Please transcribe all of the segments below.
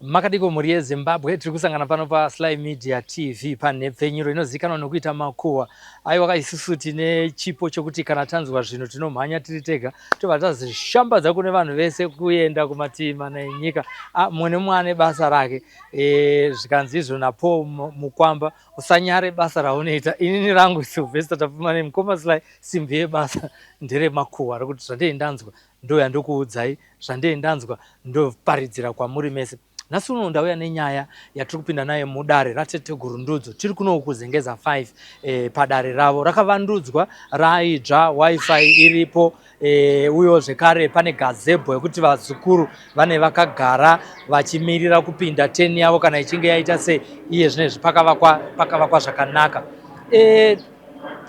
Makadiko mhuri yeZimbabwe, tiri kusangana pano paSly Media TV panhepfenyuro inozivikanwa nokuita makuhwa. Aiwa isusu tine chipo chokuti kana tanzwa zvinhu tinomhanya tiri tega tobva tazvishambadza kune vanhu vese kuenda kumativi mana enyika. Ah, mumwe nemumwe ane basa rake. E, zvikanzi izvo naPaul Mukwamba, usanyare basa raunoita. Inini rangu Sylvester Tapfumane, mukoma Sly, simbi yebasa nderemakuhwa rekuti zvandei ndanzwa Ndouya ndokuudzai zvandee ndanzwa ndoparidzira kwamuri mese. Nhasi uno ndauya nenyaya yatiri kupinda nayo mudare raTeteguru Ndudzo. Tiri kuno kuZengeza 5 padare ravo rakavandudzwa raidzva, wifi iripo uyo zvekare pane gazebo yekuti vazukuru vane vakagara vachimirira kupinda teni yavo kana ichinge yaita sei. Iye zvinezvi pakavakwa zvakanaka.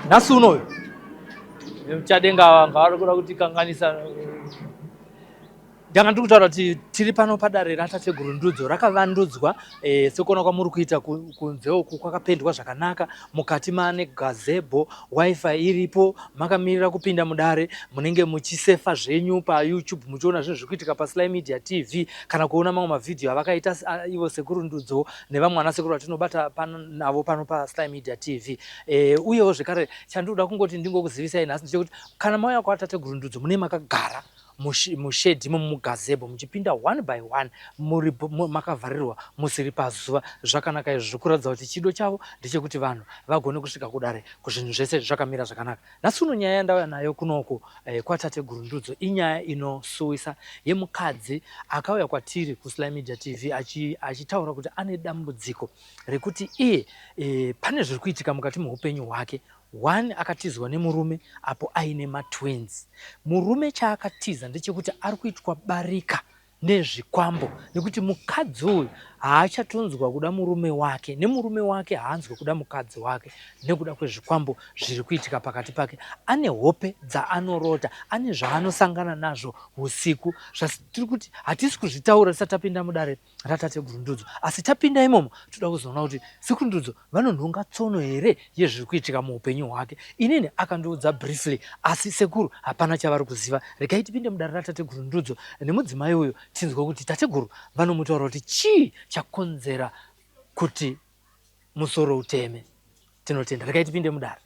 Nhasi unoyu Muchadenga ava vari kuda kutikanganisa. Ndanga ndiri kutaura kuti tiri pano padare raTateguru Ndudzo rakavandudzwa sekuona kwamuri kuita kunze uku kwakapendwa zvakanaka, mukati maane gazebo, wifi iripo, makamirira kupinda mudare munenge muchisefa zvenyu paYouTube muchiona zvinhu zviri kuitika paSly Media TV kana kuona mamwe mavhidhiyo avakaita ivo Sekuru Ndudzo nevamwe ana sekuru vatinobata navo pano paSly Media TV. Uyewo zvekare Chandinoda kungoti ndingokuzivisai nhasi ndechekuti kana mauya kwaTateguru Ndudzo mune makagara mushedhi imomo mugazebo muchipinda one by one muri makavharirwa musiri pazuva. Zvakanaka izvo zvikuratidza kuti chido chavo ndechekuti vanhu vagone kusvika kudare kuzvinhu zvese zvakamira zvakanaka. Nhasi uno nyaya yandauya nayo kunoku kwaTateguru Ndudzo inyaya inosuwisa yemukadzi akauya kwatiri kuSly Media TV achitaura kuti ane dambudziko rekuti iye pane zviri kuitika mukati meupenyu hwake. One akatizwa nemurume apo aine matwins. Murume chaakatiza ndechekuti ari kuitwa barika nezvikwambo nekuti mukadzi uyu haachatonzwa kuda murume wake nemurume wake haanzwe kuda mukadzi wake nekuda kwezvikwambo zviri kuitika pakati pake. Ane hope dzaanorota, ane zvaanosangana nazvo usiku zvatiri kuti hatisi kuzvitaura tisati tapinda mudare raTateguru Ndudzo. Asi tapinda imomo toda kuzoona kuti Sekuru Ndudzo vanonhonga tsono here yezviri kuitika muupenyu hwake. Inini akandiudza briefly asi sekuru hapana chavari kuziva. Regai tipinde mudare raTateguru Ndudzo nemudzimai uyu tinzwe kuti tateguru vanomutaura kuti chii chakonzera kuti musoro uteme. Tinotenda. Regai tipinde mudare.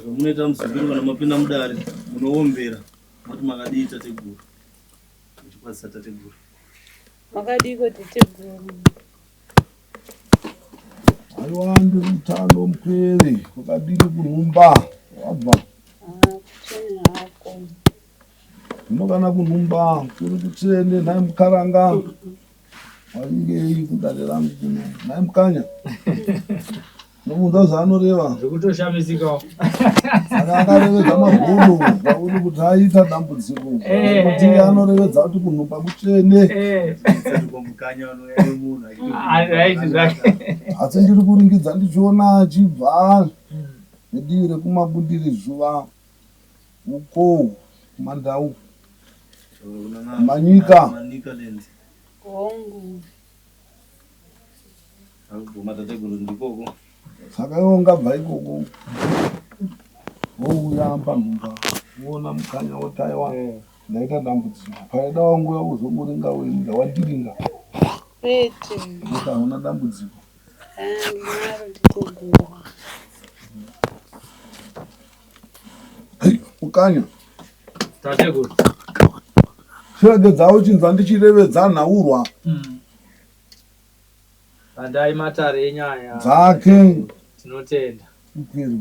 Zvamunoita muzukuru kana mapinda mudare munoombera mati makadii tateguru muchikwazisa tateguru. Makadiiko tateguru? Aiwa ndiri mutano mupwere kwakadini kunhumba wabva? Ah, kutsvene hako. Zvino kana kunhumba kuri kutsvene nhai mukaranga wavingei kudare rangu kuno nhai mukanya nobvunza zvaanoreva Zvekutoshamisikawo. Saka akarevedza mabhunu pauri kuti aita dambudziko kuti anorevedza kuti kunhumba kutsvene. Asi ndiri kuringidza ndichiona achibva nedivi rekumabundiri zuva uko kumandau Manyika. Manicaland. Hongu. Akubvuma tateguru ndikoko. Saka iwe ungabva ikoko wouya panhumba woona mukanya woti aiwa ndaita dambudziko paida wanguya kuzomuringa wenga wandiringa Kwete. kuti hauna dambudziko. Ah, ndinaro tateguru. Hei, mukanya Tateguru. chiregedza uchinzwa ndichirevedza nhaurwa Bandai matare enyaya. dzake Tinotenda. mupwere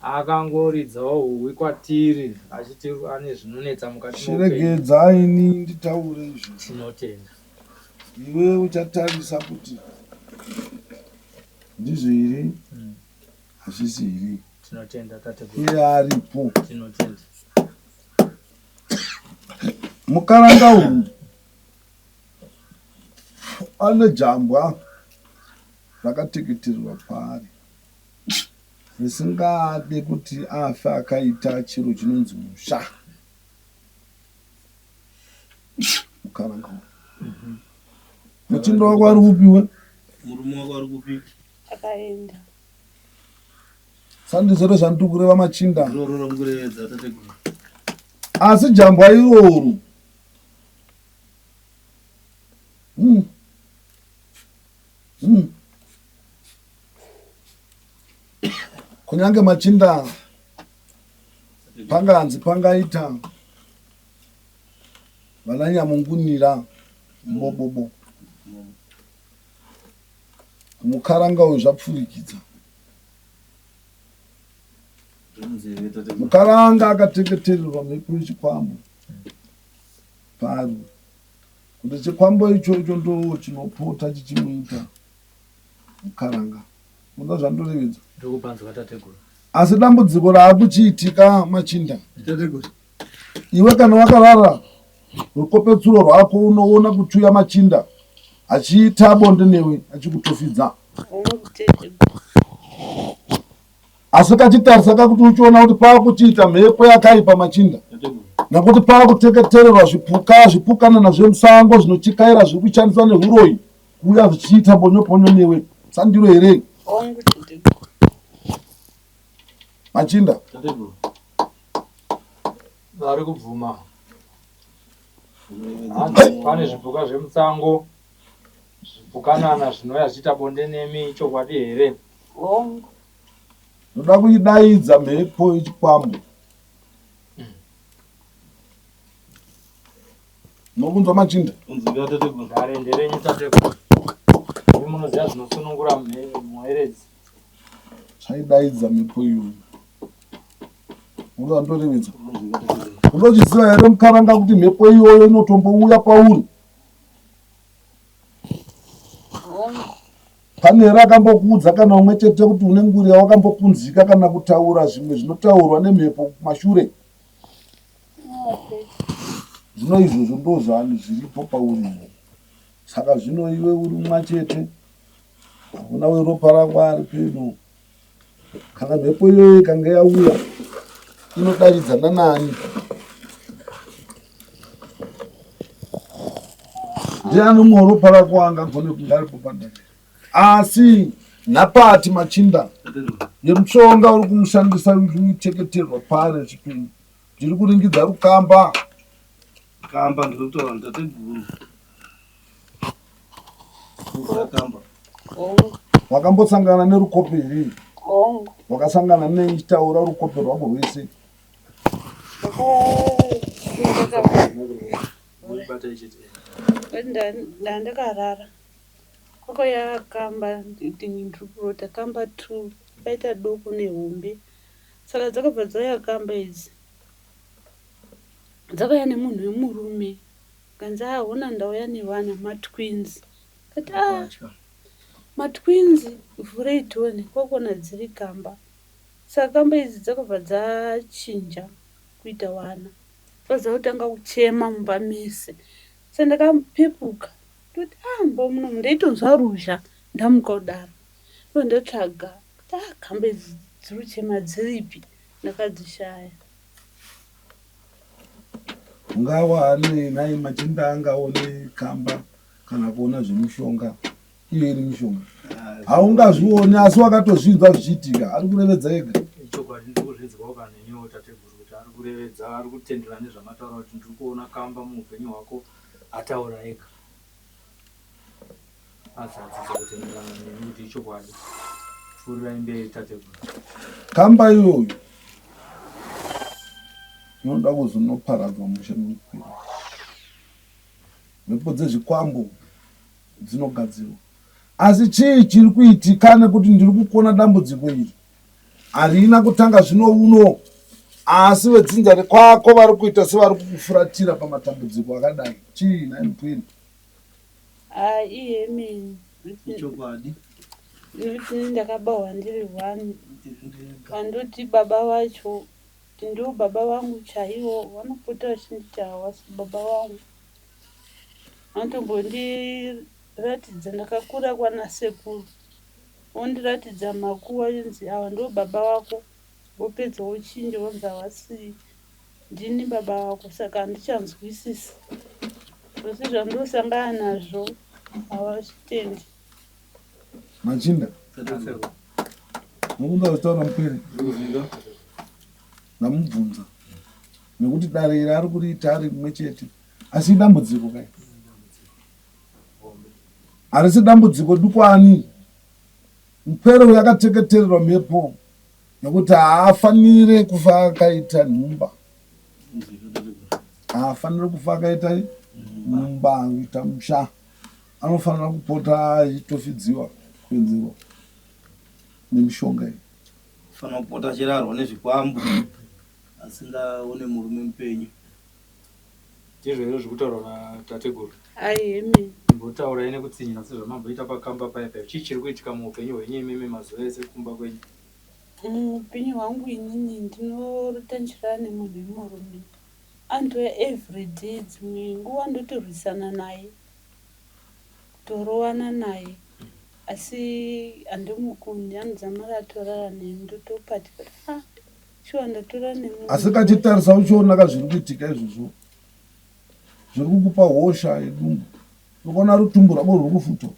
Akangoridzawo huhwi kwatiri achiti ane zvinonetsa mukati meupenyu. chiregedza ini nditaure izvo Tinotenda. iwe uchatarisa kuti ndizvo here hazvisi here Tinotenda tateguru. iye aripo Tinotenda. mukaranga uyu ane jambwa rakateketerwa paari risingade kuti afe akaita chiro chinonzi musha mukaranga uyu muchindo wako ari kupiwe Murume wako ari kupi? Akaenda. sandizvero zvandiri kureva machinda Iroro ramukurevedza tateguru. asi jambwa iroro Kunyange machinda panganzi pangaita vananyamungunira mbobobo mukaranga uyu zvapfurikidza Zvemunzeve tateguru. Mukaranga akateketererwa mhepo yechikwambo pari kuti chikwambo ichocho ndo chinopota chichimuita mukaranga muda zvandorevedza Ndiri kupanzwa tateguru. asi dambudziko raakuchiitika machinda Tateguru. iwe kana wakarara rukopetsuro rwako unoona kuchuya machinda achiita bonde newe achikutofidza Hongu tateguru. asi kachitarisa kakuti uchiona kuti paakuchiita mhepo yakaipa machinda Tateguru. nekuti paakuteketererwa zvipuka zvipukanana zvemusango zvinochikaira zviri kushandiswa neuroyi kuuya zvichiita bonyoponyo newe sandiro here Hongu tateguru. machinda Tateguru. Vari kubvuma. Murevedza. Hanzi pane zvipuka zvemusango zvipukanana zvinouya zvichiita bonde nemi chokwadi here? Hongu. ndoda kuidaidza mhepo yechikwambo nokunzwa machinda Unzwika tateguru. Dare nderenyu tateguru. Imi munoziva zvinosunungura mhueredzi. chaidaidza mhepo iyoyo Unondorevedza. Unozviziva here mukaranga kuti mhepo iyoyo inotombouya pauri? Pane here akambokuudza kana umwe chete kuti une nguri yawakambopunzika kana kutaura zvimwe zvinotaurwa nemhepo kumashure? Zvino izvozvo ndozvani zviripo pauri izvozvo. Saka zvino iwe uri mumwe chete, hakuna weropa rako ari pedo. Kana mhepo iyoyo ikange yauya inodaridzana nani? Ndiani umwe weropa rako angagone kunge aripo pandari? Asi nhapati machinda yemutsonga uri kumushandisa uiteketerwa pari chipinyi. Ndiri kuringidza rukamba. Kamba ndiri kutaura ndateguru. Kamba. Wakambosangana nerukope here? Hongu. Wakasangana nei chitaura rukope rwako rwese? Ndandakarara. Kwakauya kamba ndiri kurota kamba 2 paita doko nehombe. Saka dzakabva dzauya kamba idzi. Dzakauya nemunhu wemurume. Kanzi ah hona ndauya nevana matwins. Kati ah matwins vhurei tione kwakuona dziri kamba. Saka kamba idzi dzakabva dzachinja kuita vana. Dzakutanga kuchema mumba mese. Saka ndakapepuka ndoti ah mumba muno ndaitonzwa ruzha ndamuka kudaro. Ndondotsvaga kuti ah kamba idzi dziri kuchema dziripi ndakadzishaya. Ungawane nhai machinda angaone kamba kana kuona zvemishonga iyo iri mishonga haungazvioni asi wakatozvinzwa zvichiitika ari kurevedza ega. Ichokwadi ndiri kuzvinzwawo kana neniwo tateguru kuti ari kurevedza ari kutenderana nezvamataura kuti ndiri kuona kamba muupenyu hwako ataura ega. Azadzisa kutenderana nemi kuti ichokwadi. Pfuurirai mberi tateguru. Kamba iyoyo inoda kuzonoparadzwa mushe mukwira. Mhepo dzezvikwambo dzinogadzirwa. Asi chii chiri kuitika nekuti ndiri kukona dambudziko iri harina kutanga zvino uno asi vedzinza rekwako vari kuita sevari kukufuratira pamatambudziko akadai. Chii nhai mupwiri? Ah, iye mini. Ichokwadi. Nekuti ndakabarwa ndiri one. Vandoti baba vacho kuti ndivo baba vangu chaivo vanopota vachinditi havasi baba vangu. Vanotombondiratidza ndakakura kwana sekuru. Vondiratidza makuva yonzi ava ndivo baba vako. Vopedza vochinja vonzi havasi Ndini baba vako saka handichanzwisisi zvose zvandosangana nazvo havazvitendi. Machinda mukunzwa zvitaura mupere ndamubvunza nekuti dare iri ari kuriita ari rimwe chete asi idambudziko kai harisi dambudziko dukwani mupere uyu akateketererwa mhepo Nekuti haafanire kufa akaita nhumba. Haafanire kufa akaita nhumba kuita musha. Anofanira kupota achitofidziwa kuenzerwa nemishonga iyi. Fanira kupota achirarwa nezvikwambo asingaone murume mupenyu. Ndizvo here zviri kutaurwa natateguru? Amen. Imbotaurai nekutsinyira sezvamamboita pakamba paya paya. Chii chiri kuitika muupenyu hwenyu imimi mazuva ese kumba kwenyu? Muupenyu hwangu inini ndinorota ndichirara nemunhu wemurume. Anotouya everyday dzimwe nguva ndotorwisana naye. Kutorovana naye asi handimukundi anodzamara atorara neni ndotopatika kuti ah shuwa ndatorara nemunhu. Asi kachitarisa uchiona ka zviri kuitika izvozvo zviri kukupa hosha yedumbu. Ukaona rutumbu rwako rwuri kufutwa.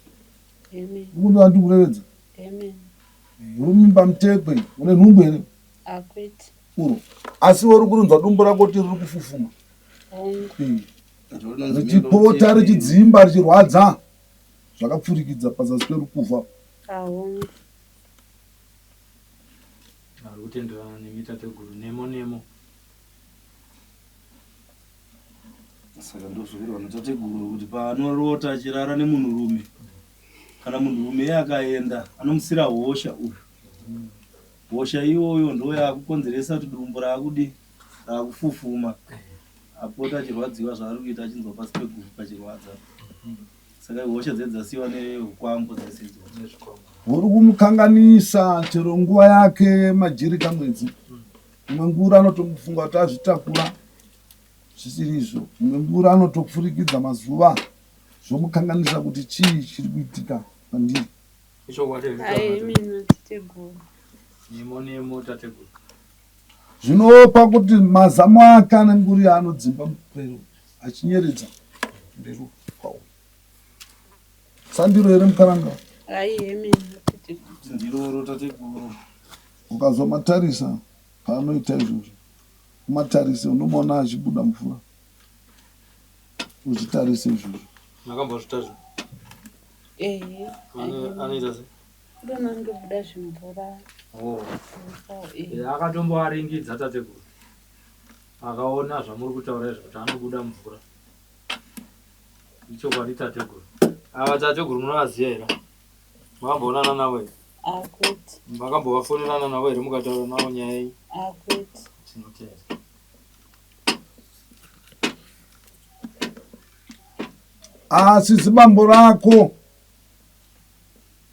Amen. Ukunzwa ndikurevedza? Amen. Uri mimba mutekwe, une nhumbu here? Akwete. Uro. Asi uri kurunzwa dumbu rako kuti riri kufufuma. Hongu. Eh. Richipota richidzimba richirwadza zvakapfurikidza pazasi perukuva. Ahongu. Ari kutenderana nemi tateguru nemo nemo. Saka ndozvokureva natateguru kuti paanorota achirara nemunhurume kana munhurume iye akaenda anomusira hosha uyu. Hosha iyoyo ndo yakukonzeresa kuti dumbu raakudi raakufufuma apota achirwadziwa zvaari kuita achinzwa pasi peguvhu pachirwadza. Saka hosha dzedu dzasiyiwa neukwambo dzese idzodzo. Uri kumukanganisa chero nguva yake majiri kamwedzi. Imwe ngura anotomufunga kuti azvitakura zvisiri izvo. Imwe ngura anotopfurikidza mazuva zvomukanganisa kuti chii chiri kuitika pandiri. Ichokwadi here Ai tateguru? mina tateguru. Nemo nemo tateguru. Zvinopa kuti mazamu ake ane nguri yaanodzimba mupero achinyeredza mberi kwawo. Sandiro here mukaranga? Ai mina tateguru. Ndiroro tateguru. Ukazomatarisa paanoita izvozvo, umatarise unomuona achibuda mvura. Uzvitarise izvozvo. Makambozvitarisa? Ehe. Anoita sei? Ndona ndobuda zvimvura. Oh. Eh. Eh, akatomboaringidza tateguru. Akaona zvamuri kutaura izvo kuti anobuda mvura. Ichokwadi tateguru. Ava tateguru munovaziva here? Makamboonana navo here? Akwete. Makambovafonerana navo here mukataura navo nyaya iyi? Akwete. Tinotenda. Asi zibambo rako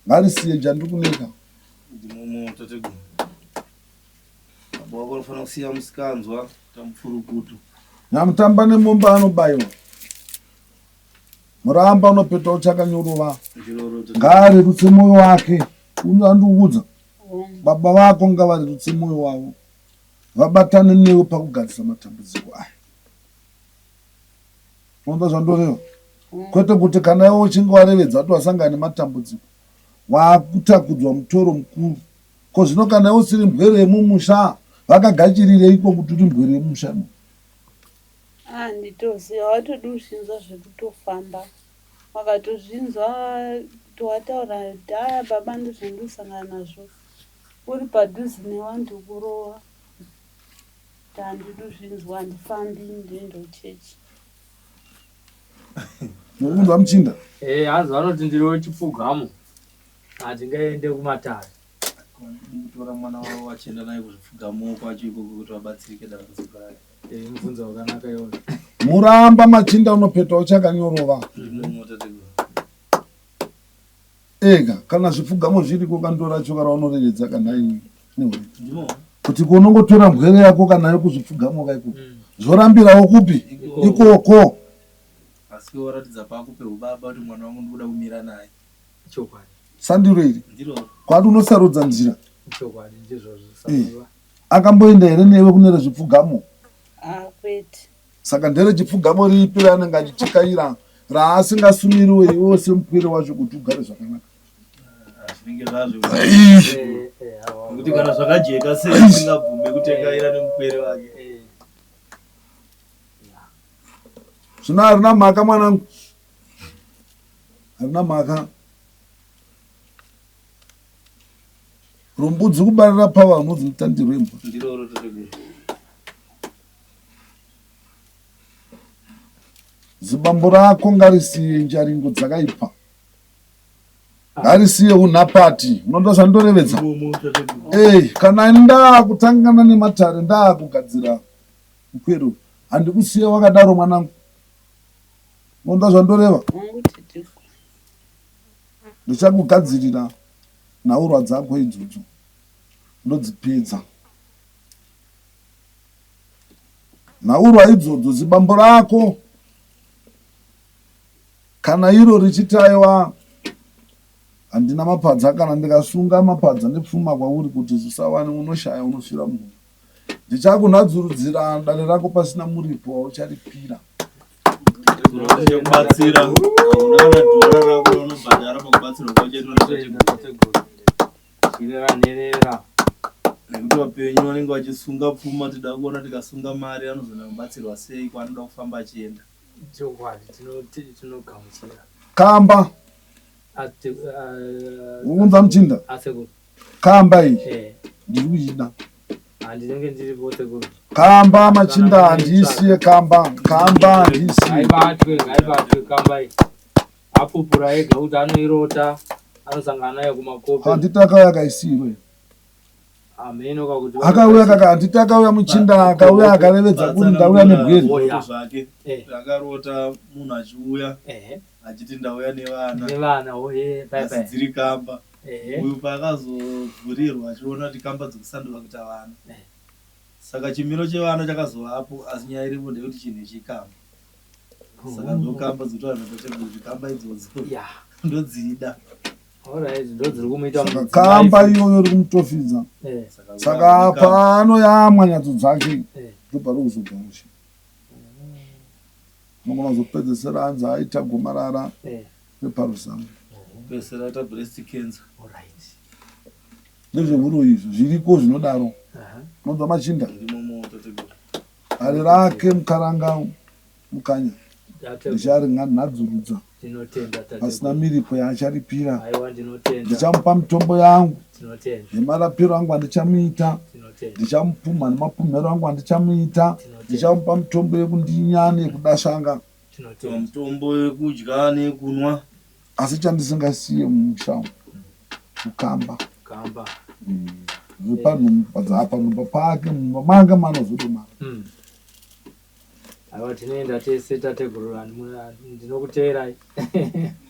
ngarisiye jandikuneka. Ndimomo tateguru. Baba wako anofanira kusiya musikanzwa tamupfurukutu. Nyamutamba nemombe anobayiwa. Muramba unopeta uchakanyorova. Ndiroro tateguru. Ngaarerutse mwoyo wake. Unondiudza. Hongu. Baba vako ngavarerutse mwoyo wavo. Vabatane newe pakugadzisa matambudziko aya. Unoda zvandoreva? Hongu. Kwete kuti kana iwe uchinge warevedza kuti wasangana nematambudziko, wakutakudzwa mutoro mukuru. Ko zvino kana iwe usiri mbwere yemumusha, vakagachirireiko kuti uri mbwere yemumusha imomo? Ah nditoziva watodi kuzvinzwa zvekutofamba. Wakatozvinzwa kuti wataura kuti aya baba ndozvandosangana nazvo. Uri padhuze newe andikurova. Kuti handidi kuzvinzwa handifambi ndoenda kuchechi. Mukunzwa muchinda? Eh, hanzi vanoti ndiri wechipfugamo. Handingaende kumatare. Kutora mwana wavo vachienda naye kuzvipfugamo kwacho ikoko kuti vabatsirike dambudziko rake. Eh, mubvunzo wakanaka iwoyo. Muramba machinda unopeta uchakanyorova. Ndimomo tateguru. Ega kana zvipfugamo zviriko kandora racho kana unorevedza kana iwe newe. Ndimo. Kuti kunongotora mbwere yako kana yokuzvipfugamo kaikoko. Zvorambirawo kupi? Ikoko. Ikoko. Asi waratidza pako peubaba kuti mwana wangu ndikuda kumira naye. Chokwadi. Sandiro iri. Ndiroro. Kwati unosarudza nzira. Chokwadi ndizvozvo Eh. sababa. Akamboenda here newe kune rezvipfugamo? Ah kwete. Saka nderechipfugamo ripi raanenge achitikaira raasingasumiriwe iwewe semupwere wacho kuti ugare zvakanaka? Ah, Zvinenge zvazvo. Eh, eh, awa. Nekuti kana zvakajeka sei asingabvume kutekaira nemupwere wake. Eh. Zvino harina mhaka mwanangu. Harina mhaka. Rumbudzi kubarira pava unonzi mutandiro wembwa. Ndiroro tateguru. Zibambo rako ngarisiye njaringo dzakaipa. Ngarisiye unhapati. Unoda zvandorevedza? Ndimomo tateguru. Ei, kana ndakutangana nematare ndakugadzira mupwere uyu. Handikusiye wakadaro mwanangu. Unoda zvandoreva? Hongu tateguru. Ndichakugadzirira nhaurwa dzako idzodzo. Ndodzipedza. Nhaurwa idzodzo zibambo rako kana iro richiti aiwa handina mapadza kana ndikasunga mapadza nepfuma kwauri kuti zvisawane unoshaya unofira munhu. Ndichakunhadzurudzira dare rako pasina muripo waucharipira. Kubatsira. Hauna kana dhora rako raunobhadhara pakubatsirwa kwachaitwa natateguru. Tateguru. Chirera nherera. Nekuti vapenyu vanenge vachisunga pfuma tida kuona tikasunga mari anozoenda kubatsirwa sei kwaanoda kufamba achienda. Chokwadi tinogamuchira. Kamba, Ate unza muchinda. asekuru. Kamba iyi Eh, ndiri kuida. handinenge ndiripo sekuru. Kamba machinda handiisiye kamba. Kamba handiisiye. Ngaibatwe, ngaibatwe kamba iyi. Apupura ega kuti anoirota, anosangana nayo kumakope. Handiti akauya akaisiyirwe. Hameno kakuti Akauya kaka handiti akauya muchinda akauya akarevedza kuti ndauya nebwere. Oh, yeah. Zvake Eh. akarota munhu achiuya Ehe. achiti ndauya nevana Nevana oye bye asi bye. dziri kamba. Ehe. Uyu paakazovhurirwa achiona kuti kamba dzikusanduka kuita vana. Eh. Saka chimiro chevana chakazovapo asi nyaya iripo ndeyekuti chinhu ichikamba. Saka ndokamba dzinotaura natateguru kuti kamba idzodzo Yeah. ndodzida. Alright, ndodziri kumuita Saka mudzimai kamba futi. iyoyo iri kumutofidza. Eh. Saka Saka paanoyamwa nyatso dzake Eh. ndopari kuzobva mushe. Unogona kuzopedzesera anzi aita gomarara Eh. reparusamo. Pedzisira aita breast cancer. Alright. Ndezvehuroyi izvo zviriko zvinodaro. Aha. Unonzwa machinda Zvirimo motateguru. hari rake mukaranga mukanya Tateguru, ndicharinhanhadzurudza Tinotenda tateguru. pasina miripo yaacharipira. Aiwa ndinotenda. Ndichamupa mitombo yangu Tinotenda. nemarapiro angu andichamuita. Tinotenda. Ndichamupumha nemapumhero angu andichamuita. Tinotenda. Ndichamupa mitombo yekundinya neyekudashanga. Tinotenda. Mitombo yekudya neyekunwa. Asi chandisingasiye mumusha umu kukamba. Kamba. Zvepanhumba dzapanhumba pake mumba manga manozodomara. Aiwa tinoenda tese tateguru ndinokuteerai.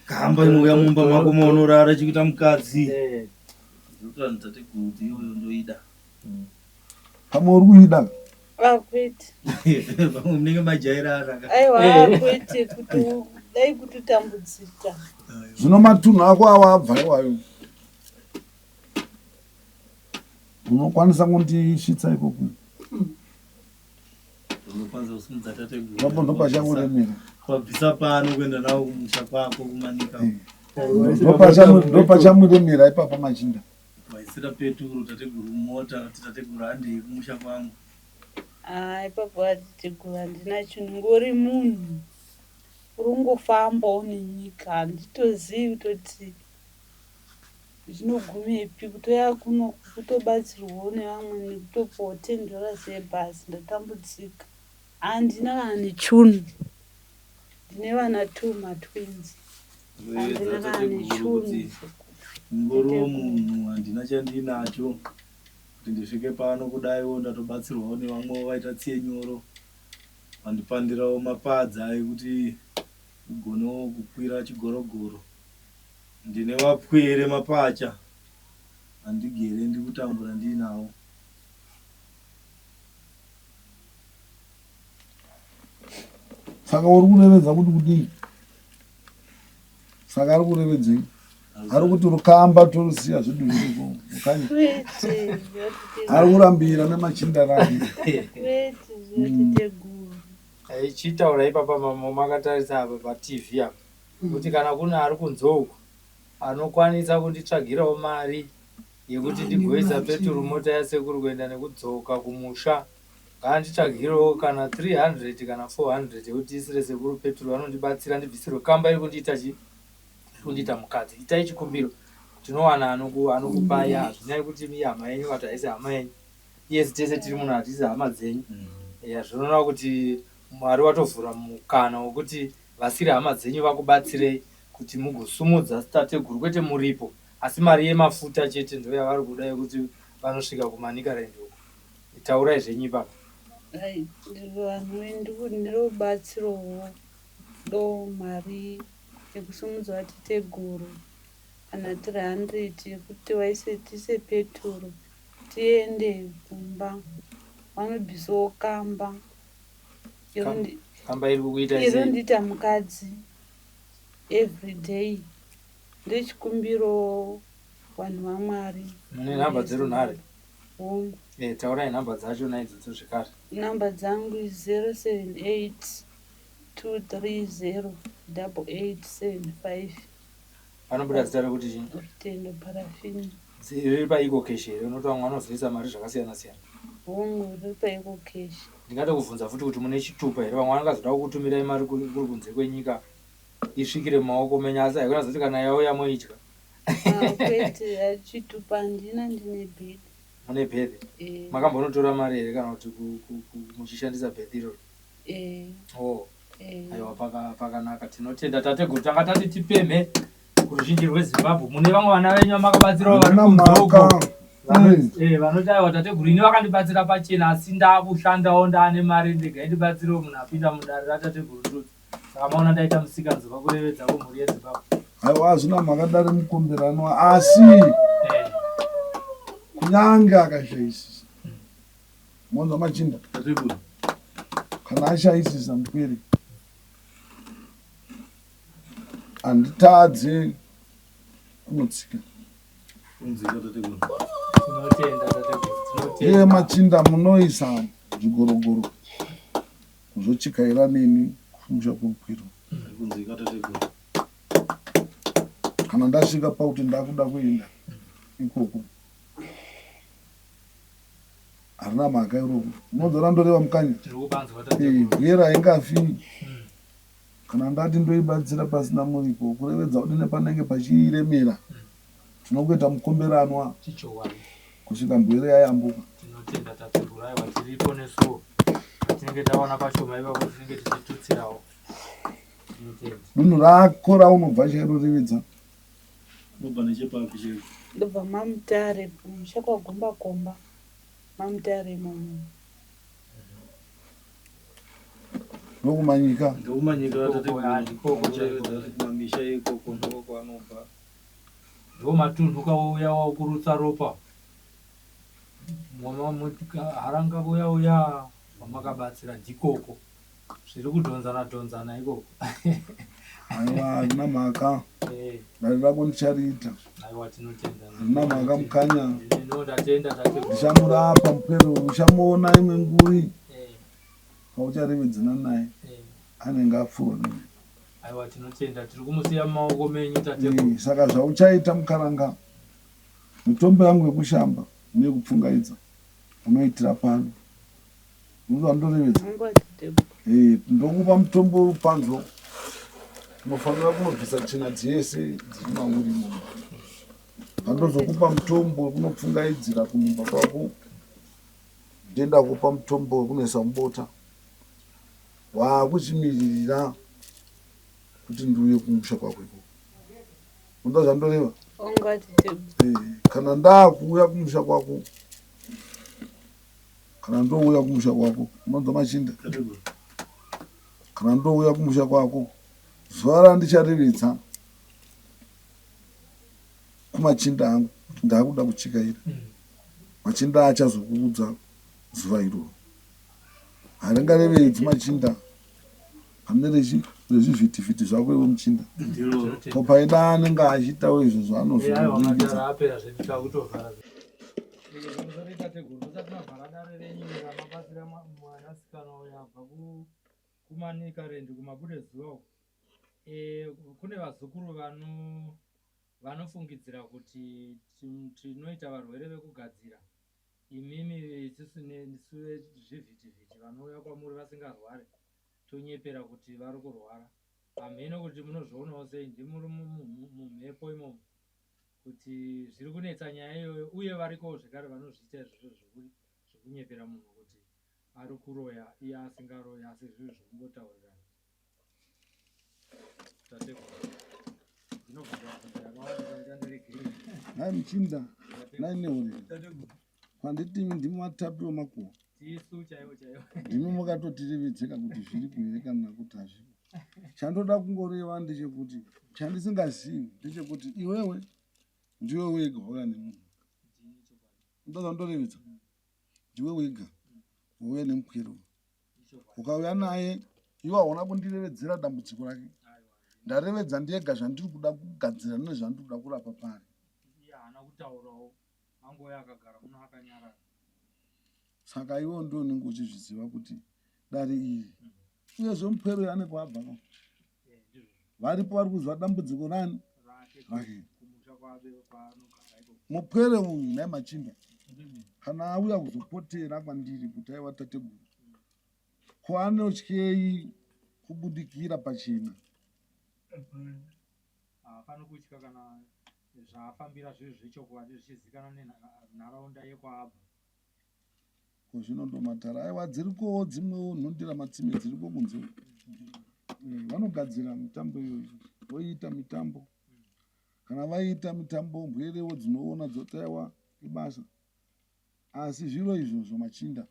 Kamba inouya mumba mako maunorara ichikuita mukadzi. Eh. Ndinotaura natateguru kuti iyoyo ndoida. Pamwe uri kuida Akwete. Pamwe munenge majairana ka. Aiwa Eh. akwete kuti dai kutotambudzika. zvino matunhu ako awa abva iwayo. Unokwanisa kundisvitsa ikoko. Unokwanisa kusimudza tateguru. Ipapo ndopachakuremera. Kubvisa pano kuenda nawo kumusha kwako kumanika. Ndopachamuremera ipapo machinda. Waisira peturu tateguru mumota kuti tateguru handei kumusha kwangu. Ah, ipapo atiteguru handina chinhu ngori munhu uri kungofambawo nenyika handitozivi kutoti zvinogumepi kutoya kuno kutobatsirwawo nevamwe nekutopuwawo ten dollars yebhasi ndatambudzika handina kana nechunhu ndine vana two matwins handina Ndoedza kana tateguru nechunhu kuti ngoriwo munhu handina chandinacho kuti ndisvike pano kudaiwo ndatobatsirwawo nevamwewo vaita tsiye nyoro vandipandirawo mapadza ekuti ugonewo kukwira chigorogoro. Ndine vapwere mapacha andigere ndikutambura ndiinawo. Saka uri kurevedza kuti kudii? Saka ari kurevedzei? Ari kuti rukamba torusiya zvedu zviriko mukanya. kwete Ari kurambira nemachinda rake. kwete zvatiteguru Ichitaura ipapa mama makatarisa apa paTV apa. Kuti kana kune ari kunze uko anokwanisa kunditsvagirawo mari yekuti ndigoisa peturu mota yasekuru kuenda nekudzoka kumusha ngaanditsvagirewo kana 300 kana 400 yekuti isire sekuru peturu vanondibatsira ndibvisirwe kamba iri kundiita chi iri kundiita mukadzi. Itai chikumbiro tinowana anokupai hazvinyaya kuti imi hama yenyu kana kuti haisi hama yenyu. Iyesi tese tiri muno hatisi hama dzenyu. Ya zvinoreva kuti Mwari watovhura mukana wekuti vasiri hama dzenyu vakubatsirei kuti mugosumudza tateguru kwete muripo asi mari yemafuta chete ndo yavari kuda yekuti vanosvika kuManicaland uko. Taurai zvenyu ipapo. Ai, vanhu ndirobatsirowo do mari yekusumudza vatateguru kana 300 yekuti vaise tiise peturu tiende kumba vanobvisawo kamba Kamba iri kukuita sei? irondiita mukadzi everyday ndechikumbiro vanhu vamwari. Mune nhamba dzerunhare? Hongu. Eh, taurai nhamba dzacho naidzodzo zvekare. Namba dzangu 078 230 8875. Panobuda zita rekuti chii? Rutendo Parafini. Riri paEcoCash here? Unoti vamwe vanozoisa mari zvakasiyana siyana. Hongu, riri paEcoCash. Ndingatokubvunza futi kuti mune chitupa here? Vamwe vangazoda kukutumirai mari kuri kunze kwenyika isvikire mumaoko menyu asi haikona zoti kana yauya moidya. Ah, kwete, chitupa handina, ndine bhedhi. Mune bhedhi? Eh. Makambonotora mari here kana kuti muchishandisa bhedhi iroro? Eh. Oh. Eh. Aiwa pakanaka tinotenda tateguru tanga tati tipemhe kuruzhinji rweZimbabwe mune vamwe vana venyu vamakabatsirawo vari Handina kunze uko mhaka. Eh, vanoti aiwa tateguru ini vakandibatsira pachena asi ndakushandawo ndaane mari ndega indibatsirewo munhu apinda mudare ratateguru Ndudzo. Saka maona ndaita musikanzwa kurevedza kumhuri yeZimbabwe. Aiwa hazvina mhaka dare mukomberanwa asi eh. kunyange akashaisisa monzwa machinda Tateguru. kana ashaisisa mupwere handitadze kunotsika Kunzika tateguru. Tinotenda tateguru. Iye Tinotenda. machinda munoisa zvigorogoro kuzochikaira neni kumusha kwemupwere Kunzika tateguru. Kana ndasvika pakuti ndakuda kuenda ikoko harina mhaka iroko unonzwa randoreva mukanya Tiri kupanzwa Eh, tateguru. bwera haingafi kana ndati ndoibatsira pasina muripo kurevedza kuti nepanenge pachiremera tinongoita mukomberanwa Chichokwadi. kusvika mbwere yayambuka Tinotenda tateguru aiwa tiripo nesuwo. Tinenge tawana pashoma ipapo tinenge tichitutsirawo. Tinotenda. Dunhu rako raunobva chairo revedza Unobva nechepapi chero. Ndobva maMutare kumusha kwaGombakomba maMutare imomo. Ndokumanyika. Ndokumanyika Ikoko, tateguru. ah, ndikoko chaiko. Kurevedza kumamisha ikoko ndiko kwaanobva. Ndiwo matunhu kauya wakurutsa ropa. Haranga uya uya wamakabatsira ndikoko. Zviri kudhonzana dhonzana ikoko. Aiwa hazvina mhaka. Eh, Dare rako ndichariita. Aiwa tinotenda. Hazvina mhaka mukanya. Ndino ndatenda tateguru. Ndichamurapa mupwere uyu. Uchamuona imwe nguri Eh, paucharevedzana naye eh. anenge apfurwa nemhepo. Aiwa tinotenda tiri kumusiya mumaoko menyu tateguru. Eh, saka zvauchaita mukaranga mitombo yangu yekushamba neyekupfungaidza unoitira pano. Unonzwa ndorevedza? Munguva tateguru. Eh, ndokupa mutombo werupanzo unofanira kunobvisa tsvina dzese dziri mauri imomo. Pandozokupa mutombo wekunopfungaidzira kumumba kwako, ndenda kupa mutombo wekunoisa mubota. Waakuchimiririra kuti ndiuye kumusha kwako ikoko. Unonzwa zvandoreva? Onga tateguru. Eh, kana ndakuuya kumusha kwako, kana ndouya kumusha kwako, unonzwa machinda? Tateguru. Kana ndouya kumusha kwako, zuva randicharevedza kumachinda angu kuti ndakuda kuchikaira, machinda achazokuudza zuva iroro. Haringarevedzi machinda pane rezvivhitivhiti zvako iwe muchinda. Ndiro. Tinotenda. Ko paida anenge achiitawo izvo Eh, aiwa zvaanozokuvimbidza. matara apera zvedu takutovhara. Pamusoro tateguru musati mavhara dare renyu ramabatsira mwanasikana uyo abva kuManicaland kumabude zuva uko. Eh, kune vazukuru vanofungidzira kuti tinoita varwere vekugadzira imimi isusu nesu vezvivhitivhiti vanouya kwamuri vasingarware tonyepera kuti vari kurwara hamheno kuti munozvionawo sei ndimuri mumhepo imomo kuti zviri kunetsa nyaya iyoyo uye varikowo zvekare vanozviita izvozvo zvekunyepera munhu kuti ari kuroya iye asingaroyi asi zviri zvekungotaurirana. Tateguru ndinobvunza bvunzo yakawandisa muchandiregerera. Nhai muchinda, nhai Nehoreka, handiti imi ndimi vatapi vemakuhwa? Tisu chaivo chaivo. Ndimi makatotirevedzeka kuti zviriko here kana kuti hazviko. Chandoda kungoreva ndechekuti chandisingazivi ndechekuti iwewe ndiwe wega wauya nemunhu. Ndini chokwadi. Unoda zvandorevedza? Ndiwe wega wauya nemupwere uyu. Ichokwadi. Ukauya naye iwe hauna kundirevedzera dambudziko rake. Aiwa. Ndarevedza ndega zvandiri kuda kugadzira nezvandiri kuda kurapa pari. Iye haana kutaurawo. Angouya akagara muno akanyarara. Saka iwewe ndiwe unenge uchizviziva kuti dare iri uyezve mupwere uyu ane kwaabva ka. Eh, ndizvozvo. Varipo vari kuziva dambudziko rani? Rake Rake. kumusha kwaanogara ikoko. Mupwere uyu nhai machinda kana auya kuzopotera kwandiri kuti aiwa tateguru ko anotyei kubudikira pachena? Haafani kutya kana zvaafambira zviri zvechokwadi zvichizikanwa nenharaunda yekwaabva. Ko zvino ndomatara aiwa dzirikowo dzimwewo nhundira matsime dziriko kunze uko. Eh, vanogadzira mitambo iyoyo voiita mitambo. Kana vaiita mitambo mbwerewo dzinoona dzoti aiwa Ibasa. Asi zviro izvozvo machinda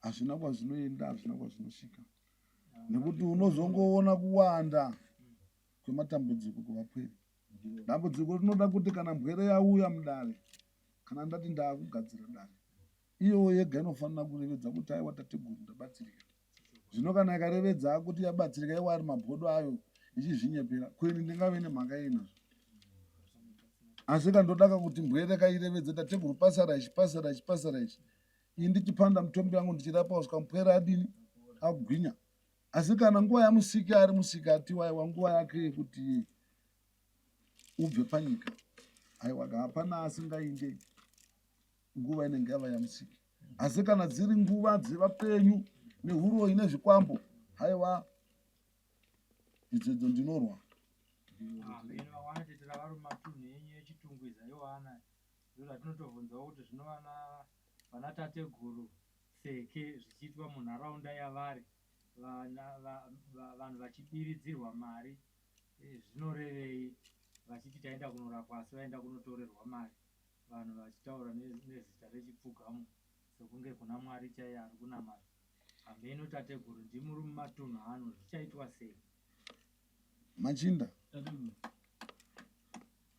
hazvina kwazvinoenda, hazvina kwazvinosvika nekuti unozongoona kuwanda kwematambudziko kuvapwere. Dambudziko rinoda kuti kana mbwere yauya mudare, kana ndati ndaakugadzira dare, iyowo yega inofanira kurevedza kuti aiwa tateguru ndabatsirika. Zvino kana ikarevedza kuti yabatsirika iwo ari mabhodo ayo ichizvinyepera, ko ini ndingave nemhaka yei nazvo? Asi kandodaka kuti mbwere kairevedze tateguru pasara ichi, pasara ichi, pasara ichi. Ini ndichipanda mutombo yangu ndichirapa kusvika mupwere adini agwinya. Asi kana nguva yamusiki ari musiki atiwa aiwa nguva yake yekuti ubve panyika aiwa hapana asingainde nguva inenge yava yamusiki. Asi kana dziri nguva dzevapenyu nehuroyi nezvikwambo haiwa idzodzo ndinorwa. Amen. Vamwe vari mumatunhu enyu eChitungwiza iwo ana ndozvatinotobvunzawo kuti zvino vana vana tateguru Seke zvichiitwa munharaunda yavari vana vanhu vachibiridzirwa mari zvinorevei vachiti taenda kunorapwa asi vaenda kunotorerwa mari vanhu vachitaura nezita rechipfugamo sekunge kuna Mwari chaiye ari kunamatwa hameno tateguru ndimuri mumatunhu ano zvichaitwa sei? Machinda,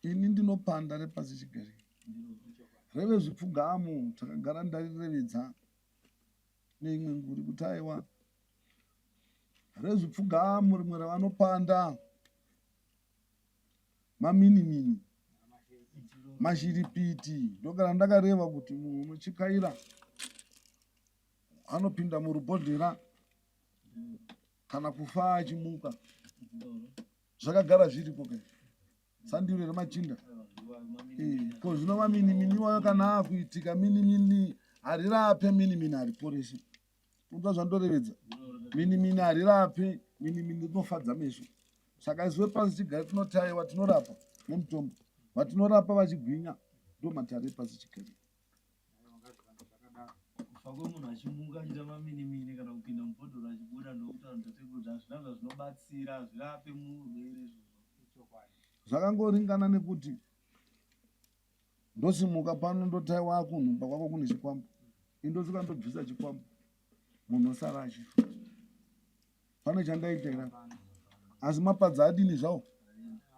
ini ndinopanda repasi chigare revezvipfugamo takagara ndarirevedza neimwe nguri kuti aiwa rezvipfugamo rimwe ravanopanda maminimini mashiripiti ndogara ndakareva kuti munhu unochikaira anopinda murubhodhera kana kufa achimuka zvakagara zviriko ke sandiro here machinda eh, ko zvino maminimini iwayo kana akuitika minimini harirape minimini hariporese unzwa zvandorevedza minimini harirape minimini rinofadza meso saka isu vepasi chigare tinotaiwa tinorapa nemutombo vatinorapa vachigwinya ndo matare epasi chigare Kufa kwemunhu achimuka achiita maminimini kana kupinda mubhodhoro achibuda ndokutaura kuti tateguru kuti hazvina zvazvinobatsira hazvirape murwere izvozvo. Zvakangoringana nekuti ndosimuka pano ndotaiwa akunhumba kwako kune chikwambo indosvika ndobvisa chikwambo munhu osara achifa pane chandaita here asi mapadza adini zvawo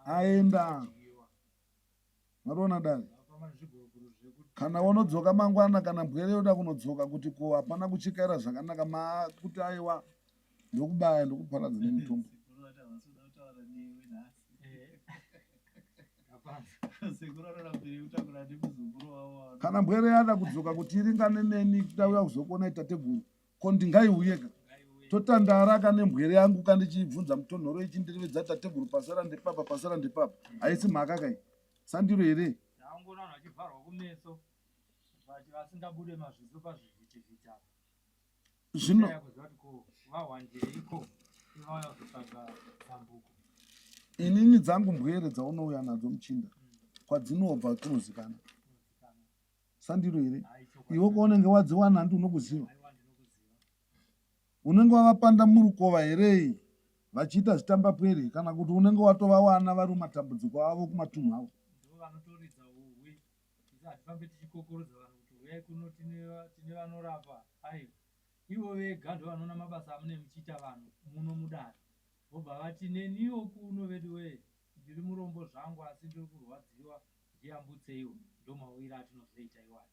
aenda Mariona dare kana wonodzoka mangwana kana mbwere yoda kunodzoka kuti ko hapana kuchikaira zvakanaka makuti aiwa ndokubaya ndokuparadza nemitombo kana mbwere yada kudzoka kuti iringane neni tauya kuzokuonai tateguru ko ndingaiuyeka totandara ka nembwere yangu ka ndichiibvunza mutonhoro ichindirevedza tateguru pasara ndepapa pasara ndepapa haisi mhaka kai sandiro here Ndaongoona vanhu vachivharwa kumeso vasingabude mazviso pazvivhitivhiti apa. Zvino kuziva kuti ko vahwandireiko ivauya kuzotsvaga zambuko. Inini dzangu mbwere dzaunouya nadzo muchinda kwadzinobva kunozikana. Sandiro here? Iwe kwaunenge wadziwana handi unokuziva? Unenge wavapanda murukova here vachiita zvitambapwere kana kuti unenge watovawana vari mumatambudziko avo kumatunhu avo? Ndovanotoridza huhwi. Isu hatifambe tichikokorodza vanhu kuti huyai kuno tine vanorapa. Aiwa. Ivo vega ndovanoona mabasa amune muchiita vanhu muno mudare. Vobva vati neniwo kuno veduwee ndiri murombo zvangu asi ndiri kurwadziwa Ndiyambutseiwo ndomauyiro atinozoita iwayo.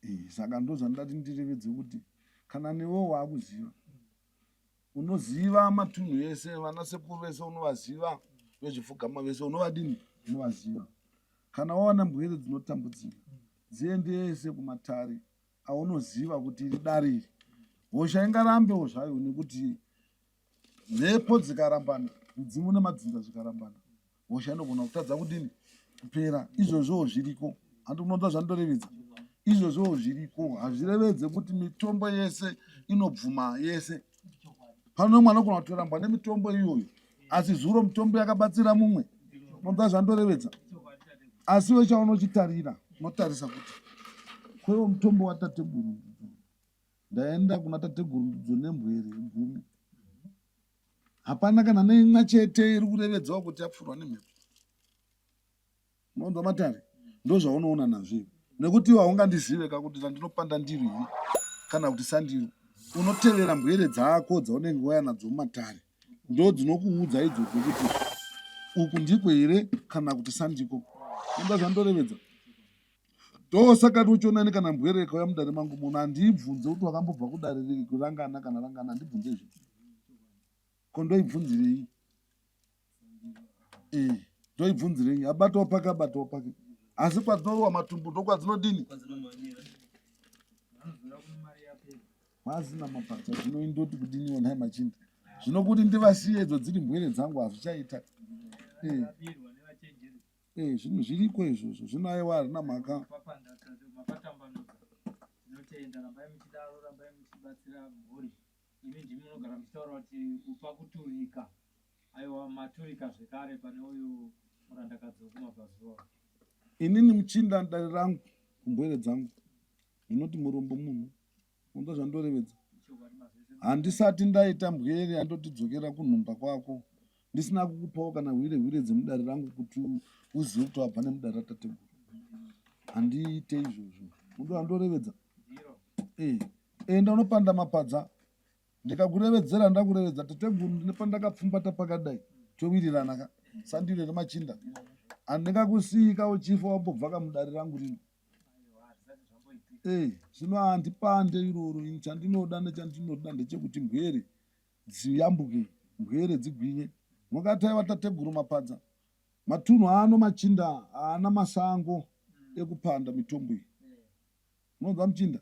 Eh, saka ndozvandati ndirevedze kuti kana newewo waakuziva unoziva matunhu ese vana sekuru vese unovaziva vezvipfugama vese unovadini unovaziva kana wawana mbwere dzinotambudzika dziendese kumatare aunoziva kuti iri dare iri hosha ingarambewo zvayo nekuti Mhepo dzikarambana, midzimu nemadzinza zvikarambana, hosha inogona kutadza kudini kupera. Izvozvowo zviriko, handi unonzwa zvandorevedza? Izvozvowo zviriko, hazvirevedze kuti mitombo yese inobvuma yese. Pano mwana unogona kutorambwa nemitombo iyoyo, asi zuro mitombo yakabatsira mumwe. Unonzwa zvandorevedza? Asi iwe chaunochitarira, unotarisa kuti kwewo mutombo watateguru Ndaenda kuna tateguru Ndudzo nembwere gumi. Hapana kana neimwe chete iri kurevedzawo kuti yapfurwa nemhepo. Munonzwa matare? Ndozvaunoona nazvo iwe. Nekuti iwe haungandizive ka kuti randinopanda ndiro iri kana kuti sandiro. Unotevera mbwere dzako dzaunenge waya nadzo mumatare. Ndodzinokuudza idzodzo kuti uku ndiko here kana kuti sandiko. Imba zvandorevedza. Ndosaka uchiona ini kana mbwere ikauya mudare mangu muno handiibvunze kuti wakambobva kudare rangana kana rangana handibvunze izvo. Ko ndoibvunzirei? Eh, ndoibvunzirei? Abatawo pake abatawo pake. Asi kwadzinorowa matumbu ndokwadzinodini? Masina mapadza zvino indoti kudiniwo nhai machinda. Zvino kuti ndivasiye idzo dziri mbwere dzangu hazvichaita. Eh. Eh, zvinhu zviriko izvozvo zvino aiwa harina mhaka. Tinotenda rambai muchidaro rambai muchibatsira mhuri. Imi ndimi munogara muchitaura kuti kupa kuturika. Aiwa maturika zvekare pane uyu murandakadzi wekumabvazuva. Inini muchinda dare rangu kumbwere dzangu ndinoti murombo munhu unza zvandorevedza handisati ndaita mbwere andoti dzokera kunhumba kwako ndisina kukupawo kana hwire hwire dzemudare rangu kuti uzive kuti wabva nemudare ratateguru handiite izvozvo mundo andorevedza eh, enda unopanda mapadza ndikakurevedzera ndakurevedza tateguru ndine pandakapfumbata pakadai towirirana ka sandiro remachinda handingakusiyi ka uchifa wambobva ka mudare rangu rino eh, zvino handipande iroro ini chandinoda nechandinoda ndechekuti mbwere dziyambuke mbwere dzigwinye mukataiwa tateguru mapadza matunhu ano machinda haana masango ekupanda mitombo iyi Unonzwa muchinda?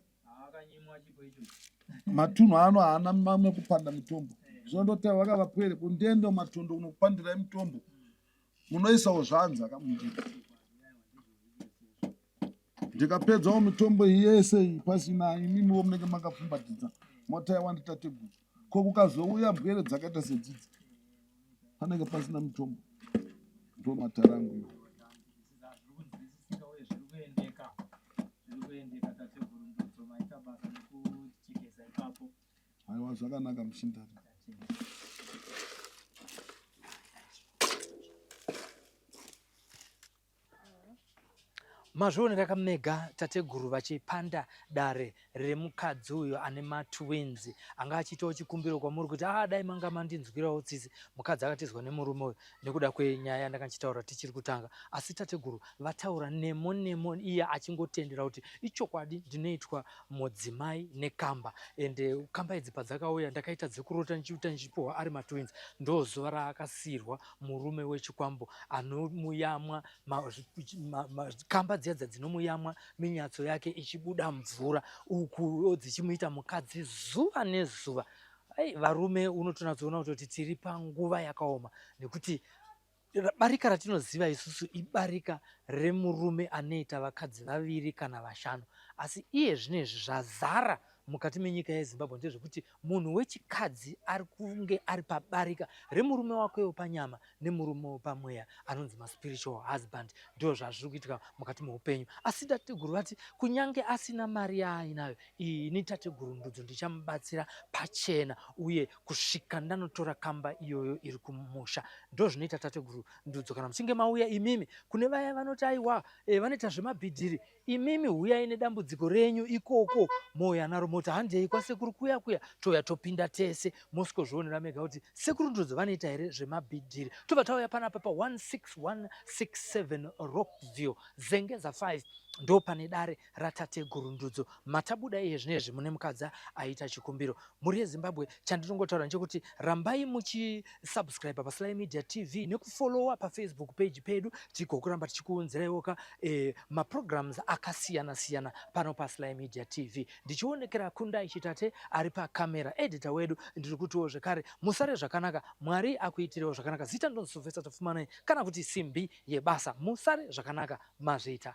Matunhu ano haana mamwe kupanda mitombo. Zvino vakavapwere kundende matondo kunokupandirai mitombo. Munoisawo zvanza kamunjira. Ndikapedzawo mitombo iyi yese iyi pasina imimiwo munenge makapfumbatidza motaiwa nditateguru. Ko kukazouya mbwere dzakaita sedzidzi panenge pasina mitombo. Ndomatara angu iwo. Aiwa zvakanaka muchindari. Mazvionera kamega tateguru vachipanda dare remukadzi uyo ane matwins anga achiitawo chikumbiro kwamuri kuti ah dai manga mandinzwirawo tsitsi mukadzi akatizwa nemurume uyu nekuda kwenyaya yandanga ndichitaura tichiri kutanga asi tateguru vataura nemo nemo iye achingotendera kuti ichokwadi ndinoitwa mudzimai nekamba ende kamba idzi padzakauya ndakaita dzekurota ndichiita ndichipuhwa ari matwins ndozuva raakasiirwa murume wechikwambo anomuyamwa kamba dziya dza dzinomuyamwa minyatso yake ichibuda mvura ukuwo dzichimuita mukadzi zuva nezuva ai varume unotonatsoona kutoti tiri panguva yakaoma nekuti barika ratinoziva isusu ibarika remurume anoita vakadzi vaviri kana vashanu asi iye zvino izvi zvazara mukati menyika yeZimbabwe ndezvekuti munhu wechikadzi ari kunge ari pabarika remurume wake wepanyama nemurume wepamweya anonzi maspiritual husband ndo zvazviri kuitika mukati meupenyu asi tateguru vati kunyange asina mari yaainayo ini tateguru ndudzo ndichamubatsira pachena uye kusvika ndanotora kamba iyoyo iri kumusha ndo zvinoita tateguru ndudzo kana muchinge mauya imimi kune vaya vanoti aiwa e, vanoita zvemabhidhiri Imimi huyai nedambudziko renyu ikoko mouya naro moti handei kwasekuru kuya kuya touya topinda tese moskozvionera mega kuti sekuru Ndudzo vanoita here zvemabhidhiri. Tobva tauya panapa pa 16167 Rockview Zengeza 5 ndo pane dare ratateguru Ndudzo matabuda iye zvinezvi mune mukadzi aita chikumbiro. Mhuri yeZimbabwe chandinongotaura ndechekuti rambai muchisubscribe paSly Media TV nekufollowa paFacebook page pedu tigokuramba tichikuunziraiwoka e, maprograms akasiyana siyana pano paSly Media TV. Ndichionekera Kundai Chitate ari pakamera editor wedu ndiri kutiwo zvekare musare zvakanaka Mwari akuitirewo zvakanaka. Zita ndonzi Sylvester Tapfumanai kana kuti simbi yebasa. Musare zvakanaka mazviita.